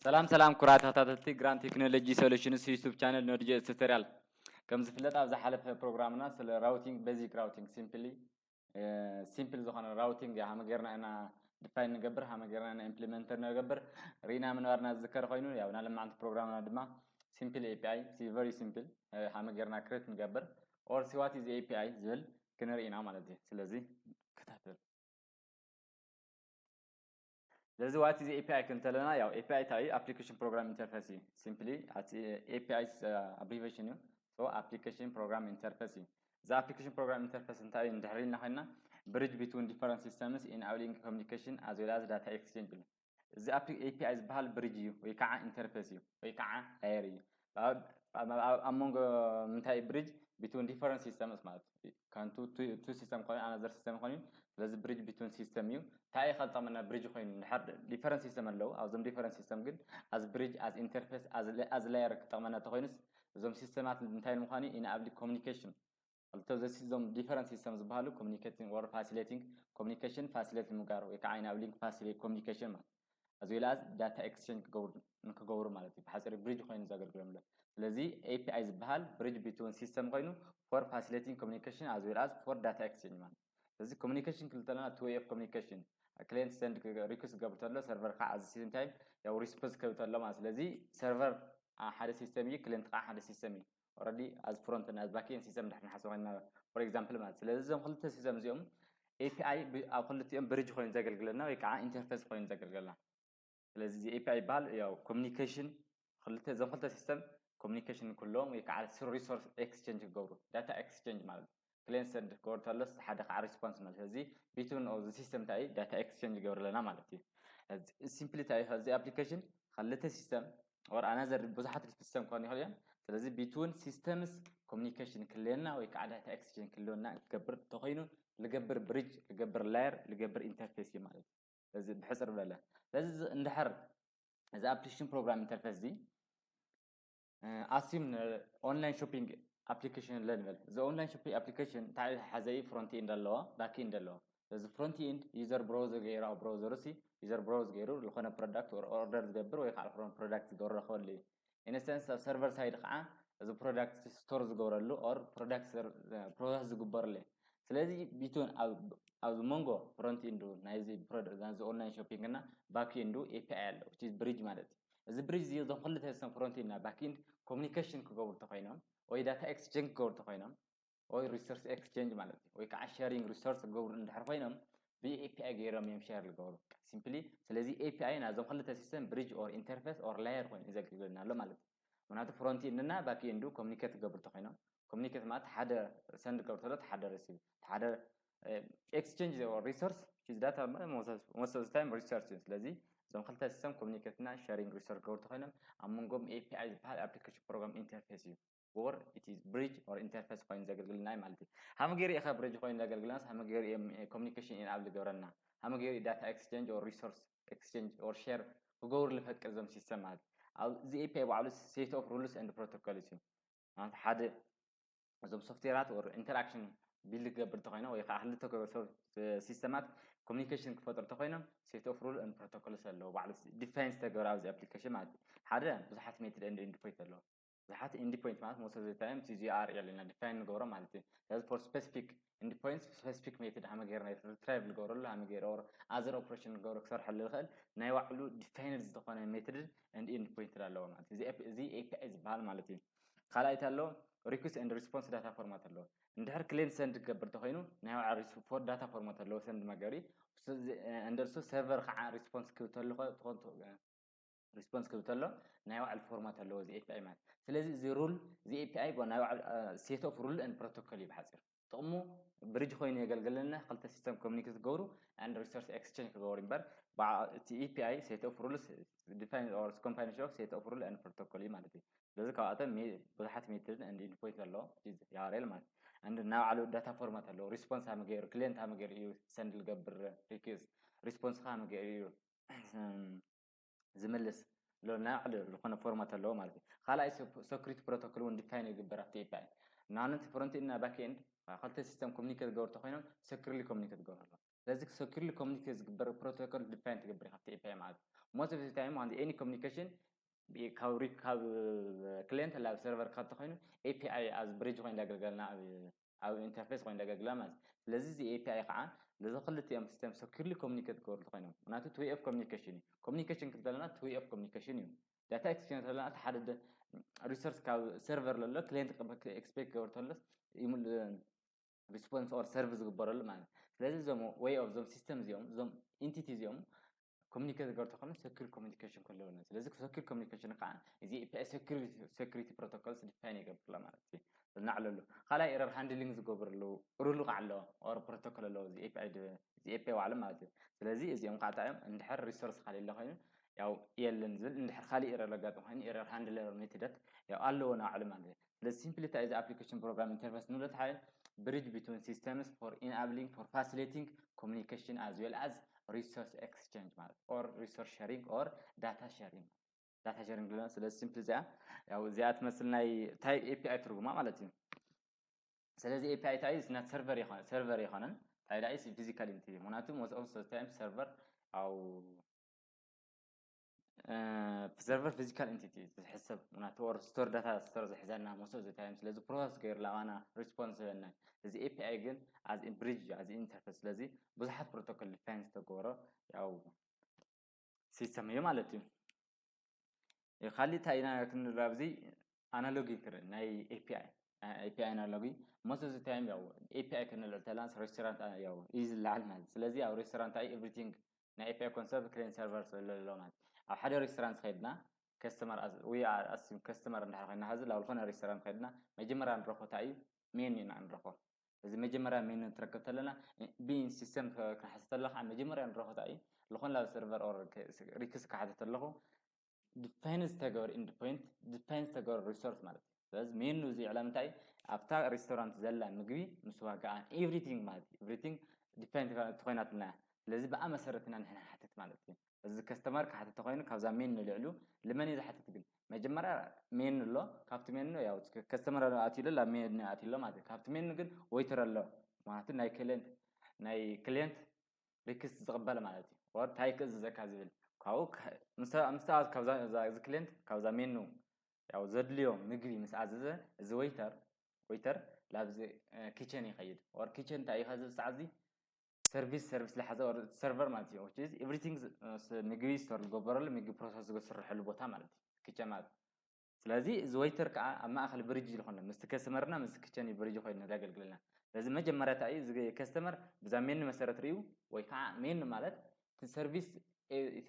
ሰላም ሰላም ክቡራት ተኸታተልቲ ግራንድ ቴክኖሎጂ ሶሉሽንስ ዩቱብ ቻነል ኖድጄ ቱቶሪያል። ከም ዝፍለጥ ኣብ ዝሓለፈ ፕሮግራምና ስለ ራውቲንግ፣ ቤዚክ ራውቲንግ፣ ሲምፕሊ ሲምፕል ዝኾነ ራውቲንግ ሃመ ጌርና ኢና ዲፋይን ንገብር፣ ሃመ ጌርና ኢና ኢምፕሊመንተር ንገብር ሪና ምንባርና ዝዝከር ኮይኑ፣ ያው ናለማዕንቲ ፕሮግራምና ድማ ሲምፕል ኤፒኣይ፣ ቨሪ ሲምፕል፣ ሃመ ጌርና ክሬት ንገብር ኦር ሲ ዋት ኢዝ ኤፒኣይ ዝብል ክንርኢ ኢና ማለት እዩ። ስለዚ ክታተል። ስለዚ ዋት ኢዝ ኤፒኣይ ክንተለና፣ ያው ኤፒኣይ እንታይ እዩ? ኣፕሊኬሽን ፕሮግራም ኢንተርፌስ እዩ። ሲምፕሊ ኤፒኣይ ኣብሪቬሽን እዩ። ሶ ኣፕሊኬሽን ፕሮግራም ኢንተርፌስ እዩ። እዚ ኣፕሊኬሽን ፕሮግራም ኢንተርፌስ እንታይ እዩ? እንድሕር ኢልና ኮይና፣ ብሪጅ ቢትዊን ዲፈረንት ሲስተምስ ኢን ኣውሊንግ ኮሚኒኬሽን ኣዝ ዌል ኣዝ ዳታ ኤክስቼንጅ እዩ። እዚ ኤፒኣይ ዝበሃል ብሪጅ እዩ ወይ ከዓ ኢንተርፌስ እዩ ወይ ከዓ ላየር እዩ። ኣብ ኣብ- ኣብ- ኣብ መንጎ ምንታይ ብሪጅ ቢትዊን ዲፈረንት ሲስተምስ ማለት እዩ። ካንቱ ቱ ሲስተም ኮይኑ ኣናዘር ሲስተም ኮይኑ፣ ስለዚ ብሪጅ ቢትዊን ሲስተም እዩ። እንታይ እዩ ከልጠመና ብሪጅ ኮይኑ? ድሓር ዲፈረንት ሲስተም ኣለዉ። ኣብዞም ዲፈረንት ሲስተም ግን ኣዝ ብሪጅ፣ ኣዝ ኢንተርፌስ፣ ኣዝ ላየር ክጠቕመና ተኮይኑስ፣ እዞም ሲስተማት እንታይ ንምዃኑ ኢና ኣብ ኮሚኒኬሽን ክልተ ዘሲ እዞም ዲፈረንት ሲስተም ዝበሃሉ ኮሚኒኬቲንግ ኦር ፋሲሌቲንግ ኮሚኒኬሽን ፋሲሌት ንምጋር ወይ ከዓ ኢና ኣብ ሊንክ ፋሲሌት ኮሚኒኬሽን ማለት ኣዝ ዌል ኣዝ ዳታ ኤክስቼንጅ ክገብሩ ንክገብሩ ማለት እዩ። ብሓፂር ብሪጅ ኮይኑ ዘገልግሎም ኣሎ። ስለዚ ኤፒኣይ ዝበሃል ብሪጅ ቢትዊን ሲስተም ኮይኑ ፎር ፋሲሌቲንግ ኮሚኒኬሽን ኣዝ ዌል ኣዝ ፎር ዳታ ኤክስቼንጅ ማለት። ስለዚ ኮሚኒኬሽን ክልተለና ቱ ዌይ ኦፍ ኮሚኒኬሽን ክሊየንት ሰንድ ሪኩስት ክገብር ተሎ ሰርቨር ከዓ ኣዚ ሲም ታይም ያው ሪስፖንስ ክህብ ተሎ ማለት። ስለዚ ሰርቨር ሓደ ሲስተም እዩ፣ ክሊየንት ከዓ ሓደ ሲስተም እዩ። ኦረዲ ኣዝ ፍሮንት እና ኣዝ ባክኤንድ ሲስተም ድሕር ንሓስብ ኮይና ፎር ኤግዛምፕል ማለት። ስለዚ እዞም ክልተ ሲስተም እዚኦም ኤፒኣይ ኣብ ክልቲኦም ብሪጅ ኮይኑ ዘገልግለና ወይ ከዓ ኢንተርፌስ ኮይኑ ዘገልግለና። ስለዚ እዚ ኤፒኣይ ይበሃል ያው ኮሚኒኬሽን ክልተ እዞም ክልተ ሲስተም ኮሚኒኬሽን ክህልዎም ወይ ከዓ ሪሶርስ ኤክስቼንጅ ክገብሩ ዳታ ኤክስቼንጅ ማለት ክሊየንት ሰንድ ክገብር ተሎስ ሓደ ከዓ ሪስፖንስ ማለት ስለዚ ቢትዊን ኦፍ ሲስተም እንታይ ዳታ ኤክስቼንጅ ይገብርለና ማለት እዩ። ሲምፕሊ እንታይ እዚ ኣፕሊኬሽን ክልተ ሲስተም ኦር ኣናዘር ብዙሓት ሲስተም ክኾን ይኽእል እዮም። ስለዚ ቢትዊን ሲስተምስ ኮሚኒኬሽን ክልየና ወይ ከዓ ዳታ ኤክስቼንጅ ክልወና ክገብር ተኮይኑ ልገብር ብሪጅ ልገብር ላየር ልገብር ኢንተርፌስ እዩ ማለት እዩ። እዚ ብሕፅር በለ ስለዚ እንድሕር እዚ ኣፕሊኬሽን ፕሮግራም ኢንተርፌስ እዚ ኣስዩም ኦንላይን ሾፒንግ ኣፕሊኬሽን ኣሎ ንበል። እዚ ኦንላይን ሾፒንግ ኣፕሊኬሽን እንታይ ሓዘ እዩ? ፍሮንት ኢንድ ኣለዎ፣ ባክ ኢንድ ኣለዎ። እዚ ፍሮንት ኢንድ ዩዘር ብራውዘር ገይሩ ኣብ ብራውዘሩ ሲ ዩዘር ብራውዝ ገይሩ ዝኾነ ፕሮዳክት ኦርደር ዝገብር ወይ ከዓ ዝኾነ ፕሮዳክት ዝገብር ረኸበሉ እዩ። ኢንስተንስ ኣብ ሰርቨር ሳይድ ከዓ እዚ ፕሮዳክት ስቶር ዝገብረሉ ኦር ፕሮዳክት ፕሮሰስ ዝግበረሉ እዩ። ስለዚ ቢትዊን ኣብዚ መንጎ ፍሮንት ኢንዱ ናይዚ ኦንላይን ሾፒንግ እና ባክ ኢንዱ ኤፒኣይ ኣሎ ብሪጅ ማለት እዩ። እዚ ብሪጅ እዚ እዞም ክልተ ሲስተም ፍሮንት ኢንድ እና ባክ ኢንድ ኮሚኒኬሽን ክገብሩ ተኮይኖም ወይ ዳታ ኤክስቼንጅ ክገብሩ ተኮይኖም ወይ ሪሶርስ ኤክስቼንጅ ማለት እዩ ወይ ከዓ ሸሪንግ ሪሶርስ ክገብሩ እንድሕር ኮይኖም ብኤፒኣይ ገይሮም እዮም ሸር ዝገብሩ ሲምፕሊ። ስለዚ ኤፒኣይ ናዞም ክልተ ሲስተም ብሪጅ ኦር ኢንተርፌስ ኦር ላየር ኮይኑ ዘገልግለና ኣሎ ማለት እዩ። ምክንያቱ ፍሮንት ኢንድ እና ባክ ኢንዱ ኮሚኒኬት ክገብሩ ተኮይኖም ኮሚኒኬት ማለት ሓደ ሰንድ ክገብር ተሎ ሓደ ሪሲቭ ሓደ ኤክስቼንጅ ሪሶርስ ዳታ most of the time ሪሶርስ እዩ። ስለዚ እዞም ክልተ ሲስተም ኮሚኒኬት እና ሸሪንግ ሪሶርስ ክገብሩ ተኮይኖም ኣብ መንጎም ኤፒኣይ ዝበሃል ኣፕሊኬሽን ፕሮግራም ኢንተርፌስ እዩ። Or it is bridge or interface ኮይኑ ዘገልግልና እዩ ማለት እዩ። ሃመ ገይሩ ኢኻ ብሪጅ ኮይኑ ዘገልግልናስ ሃመ ገይሩ እዮም ኮሚኒኬሽን ኢንኣብል ዝገብረና ሃመ ገይሩ ዳታ ኤክስቼንጅ or resource exchange or share ክገብሩ ልፈቅድ እዞም ሲስተም ማለት እዩ። እዚ ኤፒኣይ ባዕሉ set of rules and protocols እዩ። ማለት ሓደ እዞም ሶፍትዌራት or ኢንተራክሽን ቢልድ ክገብር እንተኮይነ ወይ ከዓ ክልተ ሲስተማት ኮሚኒኬሽን ክፈጥሩ እንተኮይኖም set of rule and protocols ኣለዎ ባዕሉ ዲፋይን ዝተገብረ ኣብዚ ኣፕሊኬሽን ማለት እዩ። ሓደ ብዙሓት ሜትድ ኤንድ ኢንድ ፖይንት ኣለዎ። ብዙሓት ኢንድ ፖይንት ማለት most of the time ቲጂኣር ኢልና ዲፋይን ንገብሮ ማለት እዩ። ስለዚ for specific ኢንድ ፖይንት specific ሜትድ ሃመ ገይርና ሪትራይቭ ንገብረሉ ሃመ ገይረ or ኣዘር ኦፕሬሽን ንገብሮ ክሰርሐሉ ዝኽእል ናይ ባዕሉ ዲፋይንድ ዝኾነ ሜትድ ኤንድ ኢንድ ፖይንት ኣለዎ ማለት እዩ። እዚ ኤፒኣይ ዝበሃል ማለት እዩ። ካልኣይቲ ኣሎ ሪኩስት ኤንድ ሪስፖንስ ዳታ ፎርማት ኣለዎ። እንድሕር ክሌንት ሰንድ ክገብር ተኮይኑ ናይ ባዕሉ ፎር ዳታ ፎርማት ኣለዎ ሰንድ መገሪ እንደርሱ ሰርቨር ከዓ ሪስፖንስ ክብል ተሎ ሪስፖንስ ክብል ተሎ ናይ ባዕሉ ፎርማት ኣለዎ እዚ ኤፒኣይ ማለት። ስለዚ እዚ ሩል እዚ ኤፒኣይ ናይ ባዕሉ set of rule and protocol እዩ ብሓፂር። ጥቕሙ ብሪጅ ኮይኑ የገልግለና ክልተ ሲስተም ኮሚኒኬት ክገብሩ and resource exchange ክገብሩ እምበር እቲ ኤፒኣይ set of rules define or combination of set of rule and protocol እዩ ማለት እዩ። ስለዚ ካብኣቶም ብዙሓት ሜትድ and ኢንድ ፖይንት ኣለዎ ያሬል ማለት and ናይ ባዕሉ ዳታ ፎርማት ኣለዎ። ሪስፖንስ ሃመ ገይሩ ክሌንት ሃመ ገይሩ እዩ ሰንድ ዝገብር ሪኩስት ሪስፖንስ ሃመ ገይሩ እዩ ዝምልስ ኣሎ ናይ ባዕሉ ዝኾነ ፎርማት ኣለዎ ማለት እዩ። ካልኣይ ሰኩሪቲ ፕሮቶኮል እውን ዲፋይን ይግበር ኣብቲ ኤፒኣይ። ንኣብነት ፍሮንት ኢንድ እና ባክ ኤንድ ክልተ ሲስተም ኮሚኒኬት ዝገብሩ ተኮይኖም ሰኩርሊ ኮሚኒኬት ዝገብሩ ኣለዎ። ስለዚ ሰኩርሊ ኮሚኒኬት ዝግበር ፕሮቶኮል ዲፋይን ትገብር ኢኻ ኣብቲ ኤፒኣይ ማለት እዩ። Most of the time on any communication ካብ ሪ- ካብ client ናብ server ካብ ተኮይኑ API as bridge ኮይኑ ዘገልግለና ኣብ ኣብ interface ኮይኑ ዘገልግለና ማለት እዩ። ስለዚ እዚ API ከዓ ነዚ ክልቲኦም system securely communicate ክገብሩ ኮይኖም ምክንያቱ two way of communication እዩ። Communication ክትበለና two way of communication እዩ። Data exchange ተለና እቲ ሓደ resource ካብ server ለሎ client expect ክገብር ተሎስ response or serve ዝግበረሉ ማለት እዩ። ስለዚ እዞም way of እዞም system እዚኦም እዞም entity እዚኦም communicate ዝገብሩ ተኾይኖም secure communication ክህልወና። ስለዚ secure communication ከዓ እዚ API security protocols define ይገብርላ ማለት እዩ። ዝናዕለሉ ካልኣይ error handling ዝገብርሉ rule ከዓ ኣሎ or protocol ኣለዎ እዚ API ድ- እዚ API ባዕሉ ማለት እዩ። ስለዚ እዚኦም ከዓ እንታይ እዮም? እንድሕር resource ካሊለ ኮይኑ ያው የለን ዝብል፣ እንድሕር ካሊእ error ለጋጥም ኮይኑ error handler methodት ያው ኣለዎ ናዕሉ ማለት እዩ። ስለዚ simply እንታይ እዚ application program interface ንብሎ ተሓየ bridge between systems for enabling for facilitating communication as well as resource exchange ማለት or resource sharing or data sharing data sharing ስለዚ simply እዚኣ ያው እዚኣ ትመስል ናይ type API ትርጉማ ማለት እዩ። ስለዚ API እንታይ እዩ? ናት server ይኾነ server ይኾነን እንታይ ዳይስ physical entity ምክንያቱ most of the time server ያው server physical entity ዝሕሰብ ምክንያቱ or store data store ዝሕዘና most of the time ስለዚ process ገይሩ ላባና response ዝህበና። እዚ API ግን as bridge as interface ስለዚ ብዙሓት protocol define ዝተገበሮ ያው system እዩ ማለት እዩ። ካልእ እንታይ ኢና ክንብል ኣብዚ ኣናሎጊ ክርኢ ናይ API ናይ API ኣናሎጊ most of the time ያው API ክንልዕል ተላን restaurant ያው እዩ ዝለዓል ማለት ስለዚ ኣብ restaurant ኣይ everything ናይ API concept client server ዘሎ ማለት ኣብ ሓደ restaurant ከይድና customer ወይ customer እንድሕር ኮይና ሀዚ ላብ ዝኾነ restaurant ከይድና መጀመርያ ንረኽቦ እንታይ እዩ menu ኢና ንረኽቦ እዚ መጀመርያ menu ትረክብ ተለና being system ክንሓስብ ተለና ከዓ መጀመርያ ንረኽቦ እንታይ እዩ ዝኾነ ላብ server or request ክሓትት ተለኹ define ዝተገበረ endpoint define ዝተገበረ resource ማለት እዩ። ስለዚ menu እዚ ዕላም እንታይ ኣብታ restaurant ዘላ ምግቢ ምስ ዋጋኣን everything ማለት እዩ everything define ተኮይናትና ስለዚ ብኣ መሰረት ኢና ንሕና ንሓትት ማለት እዩ። እዚ customer ክሓትት ተኮይኑ ካብዛ menu ንልዕሉ ልመን እዩ ዝሓትት ግን መጀመርያ menu ኣሎ ካብቲ menu ያው customer ኣትዩ ኣሎ ላብ menu ኣትዩ ኣሎ ማለት እዩ። ካብቲ menu ግን waiter ኣሎ ማለት ናይ client ናይ client request ዝቕበል ማለት እዩ። Or እንታይ ክእዝዘካ ዝብል ካብኡ ምስ ተኣዝ ካብዛ እዚ client ካብዛ menu ያው ዘድልዮ ምግቢ ምስ ኣዘዘ እዚ waiter waiter ላብዚ kitchen ይኸይድ or kitchen እንታይ እዩ ዝብል ሰዓት እዚ service service ዝሓዘ server ማለት እዩ። Which is everything ምግቢ store ዝገበረሉ ምግቢ process ዝስርሐሉ ቦታ ማለት እዩ። Kitchen ማለት ስለዚ እዚ waiter ከዓ ኣብ ማእኸል bridge ዝኾነ ምስቲ customer ና ምስቲ kitchen እዩ bridge ኮይኑ ዘገልግለና። ስለዚ መጀመርያ እንታይ እዩ እዚ customer ብዛ menu መሰረት ርእዩ ወይ ከዓ menu ማለት እቲ service እቲ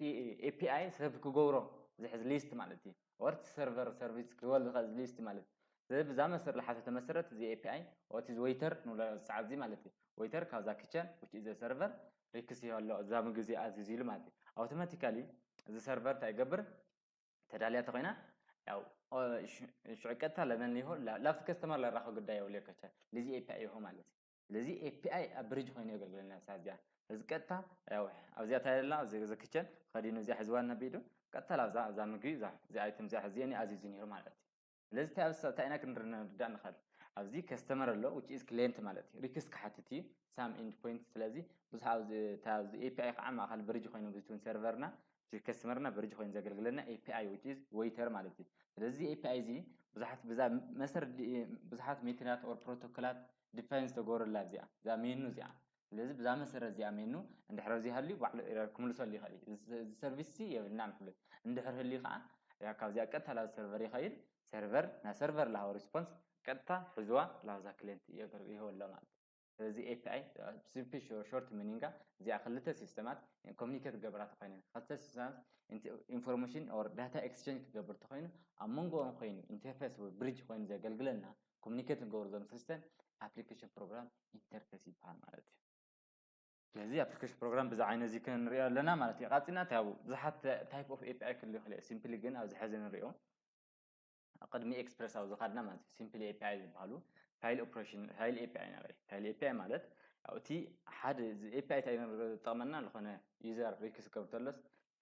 API serve ክገብሮ ዝሕዝ list ማለት እዩ። Or እቲ server service ክህበሉ ዝኽእል list ማለት እዩ። ስለዚ ብዛ መሰረት ዝሓተተ መሰረት እዚ API or እቲ waiter ንብሎ ሰዓት እዚ ማለት እዩ። Waiter ካብዛ kitchen which is server request ይህበሎ እዛ ምግቢ እዚ ኣዚዙ ኢሉ ማለት እዩ። Automatically እዚ server እንታይ ይገብር ተዳልያ ተኮይና ያው ሽዑ ቀጥታ ለመን ይሆ ላብቲ customer ለራኸ ጉዳይ የብሉ ከቻ ለዚ API ይሆ ማለት እዩ። ስለዚ API ኣብ bridge ኮይኑ የገልግለና ሳዚያ እዚ ቀጥታ ያው ኣብዚኣ ታይላ እዚ kitchen ከዲኑ እዚኣ ሕዝዋ ነቢዱ ቀጥታ ላብዛ ኣብዛ ምግቢ እዛ እዚ item እዚኣ ሕዚኒ ኣዚዙ ነይሩ ማለት እዩ። ስለዚ እንታይ ኣብዚ እንታይ ኢና ክንርዳእ ንኽእል ኣብዚ customer ኣሎ which is client ማለት እዩ። Request ክሓትት እዩ some endpoint ስለዚ ብዙሕ ኣብዚ ኣብዚ API ከዓ ማእኸል bridge ኮይኑ between server ና customer ና bridge ኮይኑ ዘገልግለና API which is waiter ማለት እዩ። ስለዚ API እዚ ብዙሓት ብዛ መሰር ብዙሓት method ት or protocol ት define ዝተገበረላ እዚኣ እዛ menu እዚኣ ስለዚ ብዛ መሰረት እዚኣ menu እንድሕር እዚ ሃልዩ ባዕሉ error ክምልሰሉ ይኽእል እዩ። እዚ service ሲ የብልና ንክብል እንድሕር ህልዩ ከዓ ካብዚኣ ቀጥታ ላብ server ይኸይድ server ና server ላሃው response ቀጥታ ሕዝዋ ላብዛ client ይህበሎ ማለት እዩ። ስለዚ API simply short meaning ኣ እዚኣ ክልተ system ኣት communicate ክገብራ ተኮይነን ክልተ system ኣት information or data exchange ክገብር ተኮይኑ ኣብ መንጎኦም ኮይኑ interface ወይ bridge ኮይኑ ዘገልግለና communicate ንገብር ዞም system application program interface ይበሃል ማለት እዩ። ስለዚ application program ብዛ ዓይነት እዚ ክንሪኦ ኣለና ማለት እዩ። ቀፂልና እንታይ ብዙሓት type of API ክህልዩ ይኽእል እዩ። Simply ግን ኣብዚ ሕዚ ንሪኦ ቅድሚ express ኣብ ዝኻድና ማለት እዩ። Simple API ዝበሃሉ file operation file API ንርኢ። File API ማለት እቲ ሓደ API እንታይ ዝጠቕመና ዝኾነ user request ክገብር ተሎስ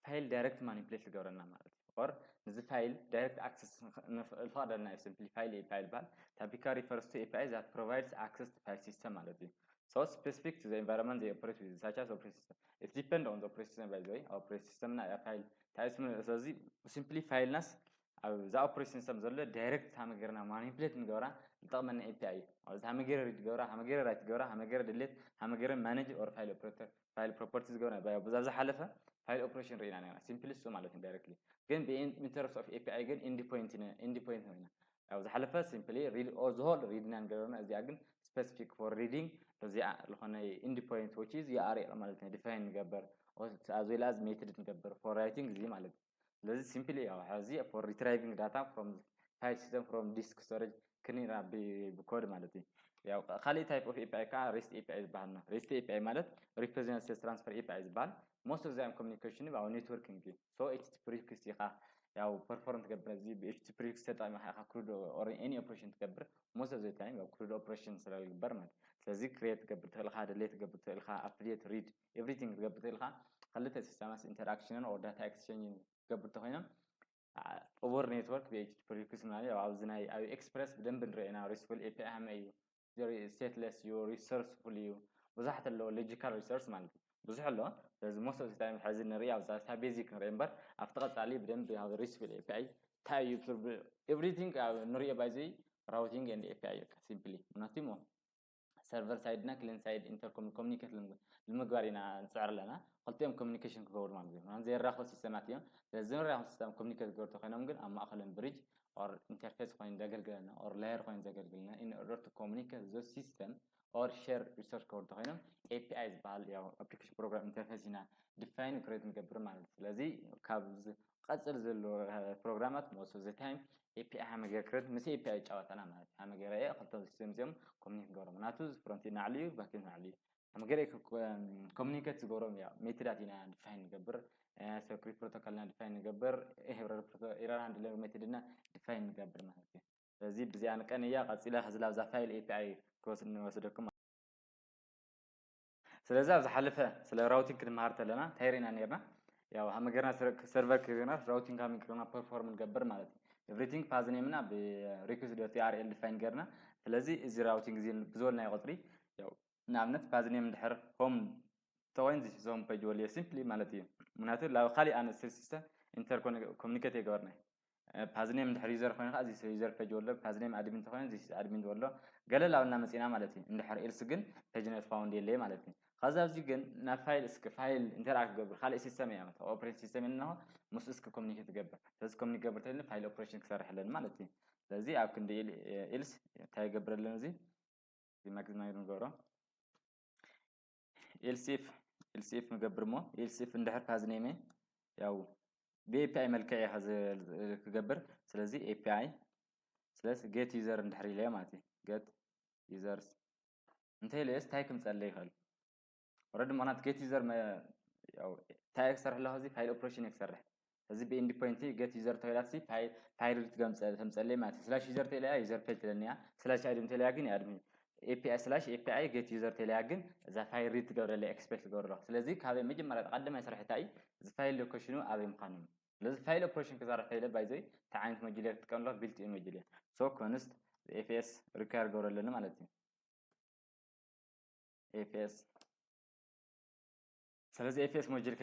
file direct manipulate ዝገብረና ማለት እዩ። or ንዚ file direct access ንፍቕደልና እዩ። Simply file A P I ይበሃል። Typical refers to A P I that provides access to file system ማለት እዩ። So specific to the environment they operate with, such as operating system. It depend on the operating system, by the way. Operating system ና file types ምን ስለዚ simply file ናስ ኣብዛ operating system ዘሎ direct ሃመ ገርና manipulate ንገብራ ዝጠቕመና A P I እዩ። ኣብዚ ሃመ ገረ read ገብራ፣ ሃመ ገረ write ገብራ፣ ሃመ ገረ delete፣ ሃመ ገረ manage or file operator file properties ገብራ። ብዛ ዝሓለፈ file operation ርኢና ነርና። Simply እሱ ማለት እዩ directly። ግን in terms of A P I ግን endpoint endpoint ነው ኢና። ያው ዝሓለፈ simply read all the whole read ኢና ንገርና። እዚኣ ግን specific for reading እዚኣ ዝኾነ endpoint which is U R L ማለት ነው። Define ንገብር as well as method ንገብር for writing እዚ ማለት እዩ። ስለዚ simply ያው ሕዚ for retrieving data from file system from disk storage ክንራ ብኮድ ማለት እዩ። ያው ካልእ type of A P I ከዓ REST A P I ዝበሃል ነው። REST A P I ማለት Request Transfer A P I ዝበሃል most of the communication ኣብ networking እዩ። So H T T P request ኢኻ ያው perform ትገብር። እዚ ብ H T T P request ተጠቂምካ ኢኻ CRUD or any operation ትገብር። Most of the time ያው CRUD operation ስለ ዝግበር ማለት ስለዚ create ትገብር ትኽእል ኢኻ፣ delete ትገብር ትኽእል ኢኻ፣ update read everything ትገብር ትኽእል ኢኻ። ክልተ system ስ interaction or data exchange ትገብር ተኮይኖም over network ብ H T T P request ማለት ያው ኣብዚ ናይ ኣብ Express ብደንብ ንሪኦ ኢና RESTful A P I ሃመ እዩ። Stateless እዩ፣ resourceful እዩ፣ ብዙሓት ኣለዎ። Logical resource ማለት እዩ ብዙሕ ኣለዎ። ስለዚ most of the time ሕዚ ንርኢ ኣብዛ basic ንርኢ እምበር ኣብቲ ቀፃሊ ብደንብ RESTful A P I እንታይ እዩ everything ንሪኦ። By the way routing and A P I እዩ simply ምክንያቱ server side እና client side intercom communicate ንምግባር ኢና ንፅዕር ኣለና። ክልቲኦም communication ክገብሩ ማለት እዩ። ምክንያቱ ዘይራኸቡ system ኣት እዮም። ስለዚ ዘይራኸቡ system communicate ክገብሩ ተኮይኖም ግን ኣብ ማእከሎም bridge or interface ኮይኑ ዘገልግለና or layer ኮይኑ ዘገልግለና in order to communicate the system or share resource ክገብሩ ተኮይኖም A P I ዝበሃል ያው application program interface ኢና define create ንገብር ማለት እዩ። ስለዚ ካብ ዝቐፅል ዘሎ ፕሮግራማት most of the time A P I ሃመ ገይረ create ምስ A P I ይጫወተና ማለት እዩ። ሃመ ገይረ እየ ክልተ system እዚኦም communicate ክገብሮም ምክንያቱ front end ንባዕሉ እዩ back end ንባዕሉ እዩ። ሃመ ገይረ communicate ዝገብሮም ያው method ኣት ኢና define ንገብር፣ security protocol ና define ንገብር፣ error handler method ና define ንገብር ማለት እዩ። ስለዚ ብዚኣ ንቀን እያ ቀፂለ ሕዚ ላብዛ file A P I ክወስድ ንወስደኩም። ስለዚ ኣብ ዝሓለፈ ስለ routing ክንመሃር ተለና እንታይ ርኢና ነርና? ያው ሃመ ገርና server ክርና routing ሃመ ገርና perform ንገብር ማለት እዩ። Everything path name ና ብ request dot U R L define ገርና። ስለዚ እዚ routing እዚ ብዝበልናዮ ቁፅሪ ያው ንኣብነት path name እንድሕር home ተኮይን this is home page ወልዮ simply ማለት እዩ። ምክንያቱ ላብ ካሊእ ኣነ system intercommunicate የገበርና path name እንድሕር user ኮይኑ ከዓ this user page ወሎ፣ path name admin ተኮይኑ this admin ወሎ። ገለ ላብና መፂና ማለት እዩ። እንድሕር else ግን page not found የለይ ማለት እዩ። ከዛ ኣብዚ ግን ናብ file እስኪ file interact ክገብር ካልእ system እያ ማለት operating system ኣለና ምስ እስኪ communicate ትገብር። ስለዚ communicate ክገብር ተለኒ file operation ክሰርሕ ኣለኒ ማለት እዩ። ስለዚ ኣብ ክንዲ else እንታይ ይገብር ኣለኒ እዚ maximize ንገብሮ። Else if else if ንገብር እሞ else if እንድሕር path name ያው ብ A P I መልክዕ እየ ክገብር። ስለዚ A P I ስለዚ get user እንድሕር ኢለዮ ማለት እዩ። Get users እንተ ኢለዮስ እንታይ ክምፀለይ ይኽእል? Already ምክንያት get user እንታይ ክሰርሕ ኣለኹ? እዚ file operation እየ ክሰርሕ። እዚ ብ endpoint get user ተባሂላ file read ተምፀለይ ማለት እዩ። Slash user ተኢለያ user page ትለኒያ slash admin ተኢለያ ግን admin A P I slash A P I get user ተለያ ግን እዛ file read ትገብረለይ expect ትገብር ኣለኹ። ስለዚ ካበይ መጀመርያ ቀዳማይ ስራሕ እንታይ እዩ? እዚ file location ኡ ኣበይ ምዃኑ። ስለዚ file operation ክሰርሕ ተኢለ by the way እንታይ ዓይነት module እየ ክጥቀም ኣለኹ? Built in module እየ። So const F S require ገብረለኒ ማለት እዩ። F S ስለዚ F S module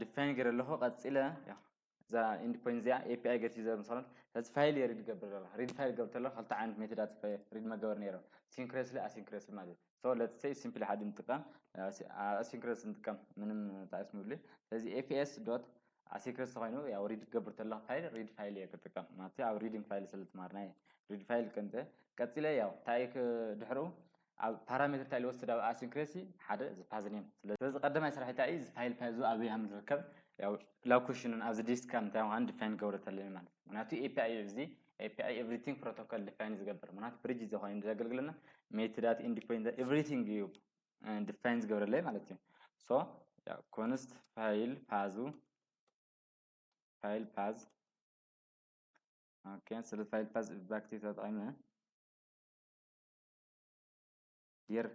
define ገይረ ኣለኹ። ቀፂለ እዛ endpoint እዚኣ A P I get user ምስ ስለዚ file እየ read ገብር ኣለኹ። Read file ገብር ተለኹ ክልተ ዓይነት method ኣት read መገበር ነይሮም synchronously asynchronously ማለት እዩ። So let's say simply ሓደ ንጥቀም asynchronous ንጥቀም ምንም ጣዕስ ንብሉ። ስለዚ F S dot asynchronous ተኮይኑ ያው read ገብር ተለኹ file read file እየ ክጥቀም ማለት ኣብ reading file ስለ ትማርና read file ከምተ ቀፂለ ያው እንታይ ድሕሩ ኣብ parameter እንታይ ልወስድ ኣብ asynchronously ሓደ እዚ path name። ስለዚ ቀዳማይ ስራሕ እንታይ እዩ? እዚ file path ኡ ኣበይ ከም ዝርከብ ያው location ኡን ኣብዚ disk ን እንታይ ምዃኑ define ክገብሮ ተለኒ ማለት እዩ። ምክንያቱ A P I እዩ እዚ A P I everything protocol define ዝገብር ምክንያቱ bridge ዝኾነ ዘገልግለና method ኣት endpoint everything እዩ define ዝገብረለይ ማለት እዩ። So ያው const file path ኡ file path okay ስለ file path backtick ተጠቂመ dir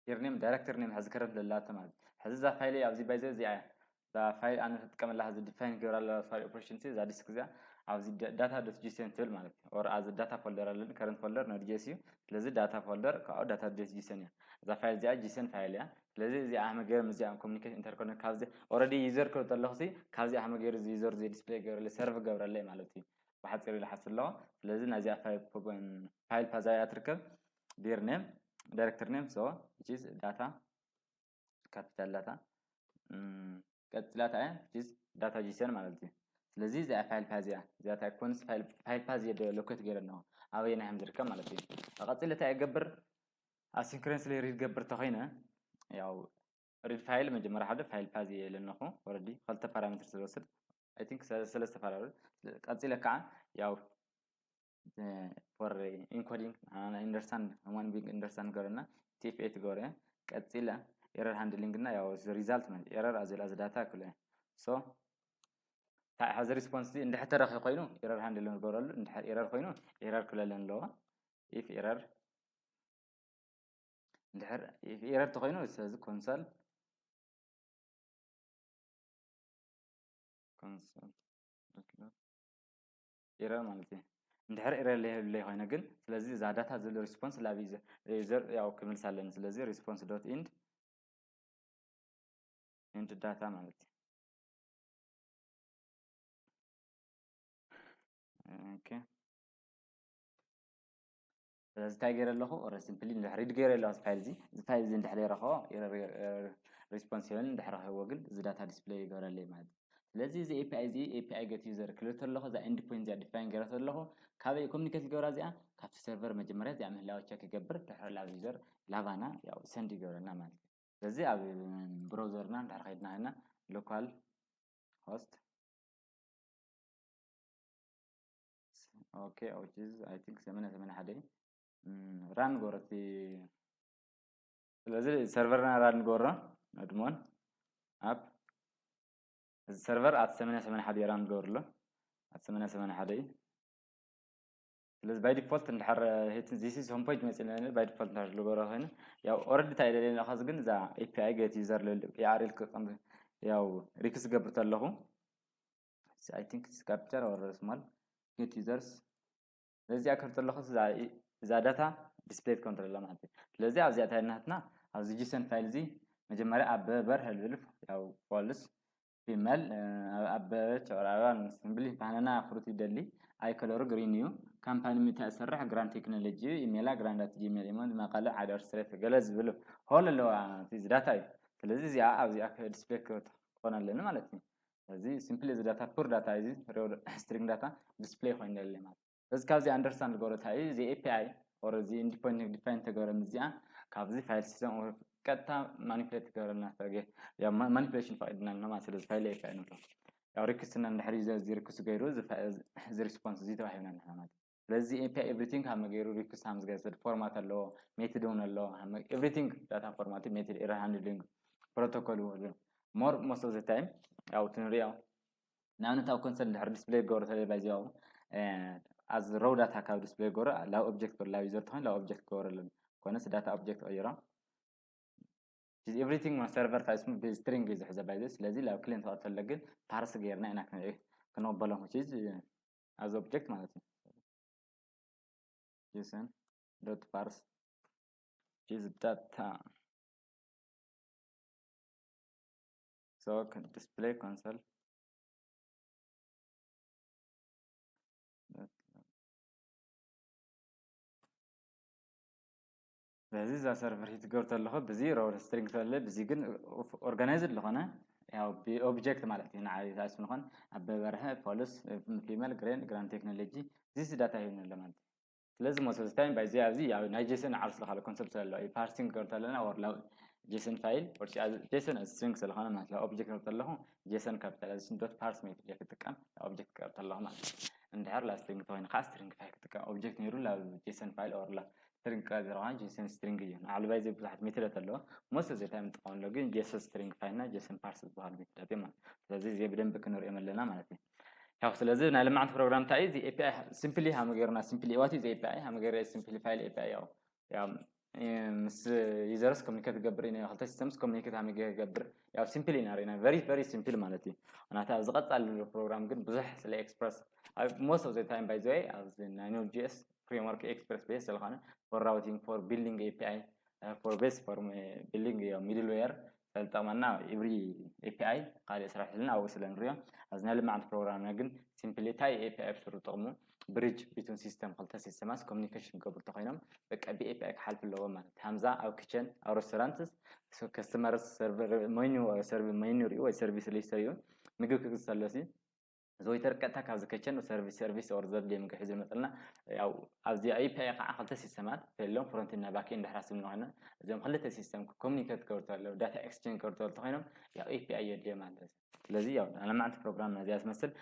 dir name directory name ሕዚ ከረንት ለላተ ማለት ሕዚ እዛ file ኣብዚ by the way እዚኣ እያ። እዛ ፋይል ኣነ ክጥቀመላ እዚ ዲፋይን ክገብራ ኣለዋ ፋይል ኦፕሬሽን እዛ ዲስክ እዚኣ ኣብዚ data dot json ትብል ማለት እዩ። Or ኣብዚ data folder ኣለኒ፣ current folder node js እዩ። ስለዚ data folder ካብኡ data dot json እያ። እዛ ፋይል እዚኣ json ፋይል እያ። ስለዚ እዚኣ ሃመ ገይረ ምስዚኣ ኮሚኒኬሽን ኢንተርኮኔክት ካብዚ already ዩዘር ክብል ከለኹ ሲ ካብዚኣ ሃመ ገይሩ እዚ ዩዘር እዚ ዲስፕሌይ ገብረለይ፣ ሰርቭ ገብረለይ ማለት እዩ። ብሓፂሩ ኢለ ሓስብ ኣለኹ። ስለዚ ናዚኣ ፋይል ፋይል ፓዝ እያ ትርከብ። Dir name፣ directory name so which is data capital data። ቀፂላ እንታይ እያ? Which is data json ማለት እዩ። ስለዚ እዚኣ ፋይል ፓዝ እያ። እዚኣ እንታይ ኮንስ ፋይል ፓዝ እየ ሎኬት ገይረ ኣለኹ፣ ኣበየናይ ከም ዝርከብ ማለት እዩ። ቀፂለ እንታይ እገብር? ኣሲንክረንስሊ ሪድ ገብር ተኾይነ ያው ሪድ ፋይል መጀመርያ ሓደ ፋይል ፓዝ እየ ኢለ ኣለኹ። Already ክልተ ፓራሜትር ስለ ዝወስድ I think ሰለስተ ፓራሜትር። ቀፂለ ከዓ ያው for encoding understand one big understand ገረና tf eight ገረ ቀፂለ ኤረር ሃንድሊንግ እና ያው ሪዛልት ማለት ኤረር ኣዘላ ዝዳታ ክለ so ታሕዚ ሪስፖንስ እዚ እንድሕር ተረኺ ኮይኑ ኤረር ሃንድል ንገረሉ፣ እንድሕር ኤረር ኮይኑ ኤረር ክለለን ኣለዎ። If error እንድሕር ኤረር ተኮይኑ ስለዚ ኮንሶል ኮንሶል ኤረር ማለት እዩ። እንድሕር ኤረር ለይብለይ ኮይነ ግን ስለዚ እዛ ዳታ ዝብል ሪስፖንስ ላብ ዩዘር ያው ክምልስ ኣለኒ። ስለዚ ሪስፖንስ dot end end data ማለት እዩ። ኦኬ ስለዚ እንታይ ገይረ ኣለኹ? ኦረ ሲምፕሊ ሪድ ገይረ ኣለኹ። እዚ ፋይል እዚ እዚ ፋይል እዚ እንድሕር ይረኽቦ ሪስፖንስ ይበል፣ እንድሕር ረኺብዎ ግን እዚ ዳታ ዲስፕሌይ ይገብረለይ ማለት እዩ። ስለዚ እዚ ኤፒኣይ እዚ ኤፒኣይ get user ክልተ ኣለኹ። እዛ ኤንድ ፖይንት እዚኣ ዲፋይን ገይረ ኣለኹ። ካበይ ኮሚኒኬት ዝገብራ እዚኣ? ካብቲ ሰርቨር መጀመርያ እዚኣ ምህላዋ ቸክ ይገብር፣ ድሕሪ ላብ ዩዘር ላባና ያው ሰንድ ይገብረና ማለት እዩ። ስለዚ ኣብ ብራውዘርና እንድሕር ከይድና ሄና local host okay which is I think ሰማንያ ሰማንያ ሓደ ራን ጎረቲ ስለዚ ሰርቨርና ራን ጎሮ ኣድሞን ኣብ እዚ ሰርቨር ኣት ሰማንያ ሰማንያ ሓደ ራን ጎርሎ ኣት ሰማንያ ሰማንያ ሓደ ስለዚ by default እንድሕር this is home page መፂና by default እንድሕር ዝገበረ ኮይኑ ያው already እንታይ ደለና ኻዚ ግን እዛ API get user ልብል ARL ክጠም ያው ሪክስ ገብር ተለኹ I think it's capital or small get users ስለዚ ኣክር ተለኹ እዛ ዳታ ዲስፕሌይ ትኮን ተለላ ማለት እዩ። ስለዚ ኣብዚኣ እንታይ ናትና ኣብዚ ጂሰን ፋይል እዚ መጀመርያ ኣበበ በርሀ ዝብል ያው ፎልስ ፊመል ኣበበች ኦራራ ሲምብሊ ባህነና ፍሩት ይደሊ ኣይ ከለሩ ግሪን እዩ። ካምፓኒ ምንታይ ዝሰርሕ ግራንድ ቴክኖሎጂ እዩ። ኢሜላ ግራንድ ኣት ጂሜል ኢሞ መቐለ ዓዲ ኦርስትሬት ገለ ዝብል ሆል ኣለዋ እዚ ዳታ እዩ። ስለዚ እዚኣ ኣብዚኣ ዲስፕሌይ ክኾን ኣለኒ ማለት እዩ። እዚ ሲምፕሊ እዚ ዳታ ፑር ዳታ እዚ ሪዮ ስትሪንግ ዳታ ዲስፕሌይ ኮይኑ ደሊ ማለት እዚ ካብዚ ኣንደርስታንድ ዝገብሮ እንታይ እዩ እዚ API or እዚ ኢንዲፖንደንት ዲፋይን ተገብረ ምስዚኣ ካብዚ ፋይል ሲስተም ቀጥታ ማኒፕሌት ትገብረልና ማኒፕሌሽን ፈቂድና ኣለና ማለት ስለዚ ፋይል API ንብሎ ያው ሪኩስትና እንድሕር እዚ ሪኩስ ገይሩ እዚ ሪስፖንስ እዚ ተዋሂብና ኣለና ማለት ስለዚ API everything ሃመ ገይሩ ሪኩስ ሃም ዝገሰድ ፎርማት ኣለዎ ሜትድ እውን ኣለዎ everything ዳታ ፎርማት ሜትድ ኤረር ሃንድሊንግ ፕሮቶኮል እውን more most of the time ያው ትንሪኦ ንኣብነት ኣብ ኮንሰል እንድሕር ዲስፕሌይ ክገብሮ ተለይ ባይዚያው ኣዝ ሮው ዳታ ካብ ዲስፕሌይ ክገብሮ ላብ ኦብጀክት ክገብሮ ላብ ዩዘር ተኾይኑ ላብ ኦብጀክት ክገብሮ ኣለኒ ኮነስ ዳታ ኦብጀክት ቀይሮ everything ሰርቨር ታይስሙ ብስትሪንግ እዩ ዝሕዘ ባይዘ ስለዚ ላብ ክሊንት ክቐተለ ግን ፓርስ ገይርና ኢና ክንቕበሎም which is as object ማለት እዩ json dot parse is data so display console ስለዚ እዛ ሰርቨር ሂት ገብር ተለኹ ብዚ ሮው ስትሪንግ ተለ ብዚ ግን ኦርጋናይዝድ ዝኾነ ያው ብኦብጀክት ማለት እዩ ንዓይ ታይስ ንኾን ኣብ በበርሀ ፖሊስ ፊመል ግሬን ግራንድ ቴክኖሎጂ ዚስ ዳታ ሂብኒ ኣሎ ማለት እዩ ስለዚ most of the time ባይዚ ኣብዚ ያው ናይ ጄሰን ዓርስ ለካለ ኮንሰፕት ስለ ኣለዎ ፓርሲንግ ክገብር ተለና ወር ላው ጄሰን ፋይል ወር ጄሰን ስትሪንግ ስለኾነ ማለት ላው ኦብጀክት ክገብር ተለኹ ጄሰን ካፒታል እዚ ዶት ፓርስ ሜትድ እየ ክጥቀም ኦብጀክት ክገብር ተለኹ ማለት እንድሕር ላ ስትሪንግ ተኮይኑ ከዓ ስትሪንግ ፋይል ክጥቀም ኦብጀክት ነይሩ ላ ጄሰን ፋይል ወር ላ ስትሪንግ ክገብር ተለኹ ጄሰን ስትሪንግ እዩ ንዓሉ ባይዚ ብዙሓት ሜትዳት ኣለዎ most of the time ንጥቀመሉ ግን ጄሰን ስትሪንግ ፋይል እና ጄሰን ፓርስ ዝበሃሉ ሜትዳት እዮም ማለት ስለዚ እዚ ብደንብ ክንሪኦም ኣለና ማለት እዩ ያው ስለዚ ናይ ልምዓት ፕሮግራም እንታይ እዚ API ሲምፕሊ ሃመ ገይርና ሲምፕሊ ዋት እዚ API ሃመ ገይረ ሲምፕሊ ፋይል API ያው ያው ምስ users communicate ክገብር ኢና። ክልተ systems communicate ሃመይ ክገብር ያው simple ኢና ርኢና፣ very very simple ማለት እዩ። ምክንያቱ ኣብ ዝቐጻል ፕሮግራም ግን ብዙሕ ስለ express most of the time by the way ኣብዚ ናይ Node.js framework express based ስለኾነ for routing, for building A P I, for base for building ያው middleware ዝጠቕመና every A P I ካልእ ስራሕ ሒዝና ኣብኡ ስለ ንሪኦ ኣብዚ ናይ ልምዓት ፕሮግራምና ግን simply እንታይ A P I ብስሩ ጥቕሙ bridge between system ክልተ systems communication ክገብሩ ተኮይኖም በቃ ብ A P I ክሓልፉ ኣለዎ ማለት ሃምዛ ኣብ kitchen ኣብ restaurant customer server menu serve menu ሪኡ ወይ service list ሪኡ ምግቢ ክግዝ ተሎሲ እዚ waiter ቀጥታ ካብዚ kitchen service service or ዘድልየ ምግቢ ሒዙ ይመፅልና። ያው ኣብዚ A P I ከዓ ክልተ systemስ ተልዮም front እና back end ድሕራ ስም ኮይና እዚኦም ክልተ system communicate ክገብሩ ተለው data exchange ክገብሩ ተለው ተኮይኖም ያው A P I የድልዮ ማለት እዩ። ስለዚ ያው ናይ ልምዓት ፕሮግራም ነዚኣ ትመስል።